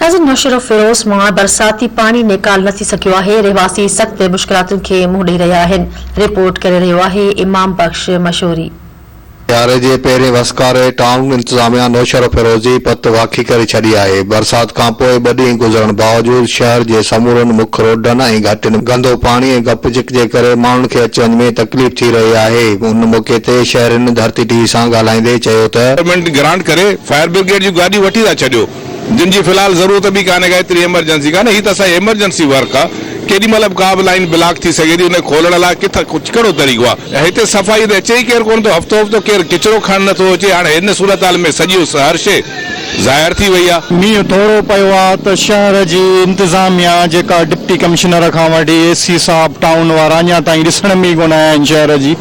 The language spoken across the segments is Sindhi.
ناظرين نوشهروفيروز مان برساتي پاڻي نيڪال نه ٿي سگهيو آهي، رهواسي سخت مشڪلاتن کي منهن ڏئي رهيا آهن، رپورٽ ڪري رهيو آهي امام بخش مشوري. سياري جي پهرين وسڪاري ٽائون انتظاميا نوشهروفيروز جي پت واکي ڪري ڇڏي آهي، برسات کانپوء ٻه ڏينهن گذرڻ باوجود شهر جي سمورن مک روڊن ۽ گهٽين ۾ گندو پاڻي ۽ گپ چڪ جي ڪري ماڻهن کي اچ وڃ ۾ تڪليف ٿي رهي آهي، ان موقعي تي شهرين ڌرتي ٽي وي سان ڳالهائيندي چيو ته. گورنمينٽ گرانٽ ڪري فائر برگيڊ جون گاڏيون وٺي ٿا ڇڏيو. جن جي في الحال ضرورت به ڪانهي ڪا ايتري ايمرجنسي ڪانهي هي ته اسان جي ايمرجنسي ورڪ آ ڪيڏي مهل به ڪا به لائين بلاڪ ٿي سگهي ٿي ان کي کولڻ لاء ڪٿ ڪهڙو طريقو آ هتي صفائي تي اچي ئي ڪير ڪونه ٿو هفتو هفتو ڪير ڪچرو کڻڻ نه ٿو اچي هاڻي هن صورتحال ۾ سڄي هر شي ظاهر ٿي وئي آ. مينهن ٿورو پيو آ ته شهر جي انتظاميا جيڪا ڊپٽي ڪمشنر کان وٺي اي سي صاحب ٽائون وارا اڃا تائين ڏسڻ ۾ ئي ڪونه آيا آهن شهر جي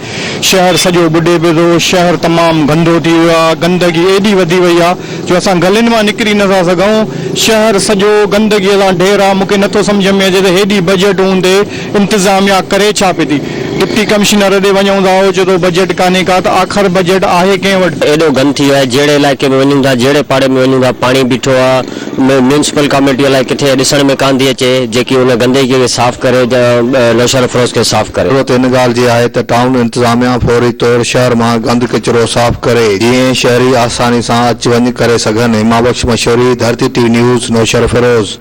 شهر سڄو ٻڏي پيو ٿو شهر تمام گندو ٿي ويو آ گندگي ايڏي وڌي وئي آ جو اسان گلين مان نڪري نه ٿا سگهون، شهر سڄو گندگيء سان ڍير آ، مون کي نه ٿو سمجهه ۾ اچي ته هيڏي بجيٽ هوندي انتظاميا ڪري ڇا پئي ٿي؟ ڊپٽي ڪمشنر ڏي وڃون ٿا هو چئي ٿو بجيٽ ڪانهي ڪا ته آخر بجيٽ آهي ڪنهن وٽ؟ ايڏو گند ٿي ويو آهي جهڙي علائقي ۾ وڃون ٿا جهڙي پاڙي ۾ وڃون ٿا پاڻي بيٺو آ ميونسپل ڪاميٽي الائي ڪٿي ڏسڻ ۾ ڪانه ٿي اچي جيڪي ان گندگي کي صاف ڪري يا نوشهروفيروز کي صاف ڪري. ضرورت ان ڳالهه جي آهي ته ٽائون انتظاميا فوري طور شهر مان گند ڪچرو صاف ڪري جيئن شهري آساني سان اچ وڃ ڪري سگهن. Imam Bakhsh Mashori, Dharti T V news, Naushahro Feroze.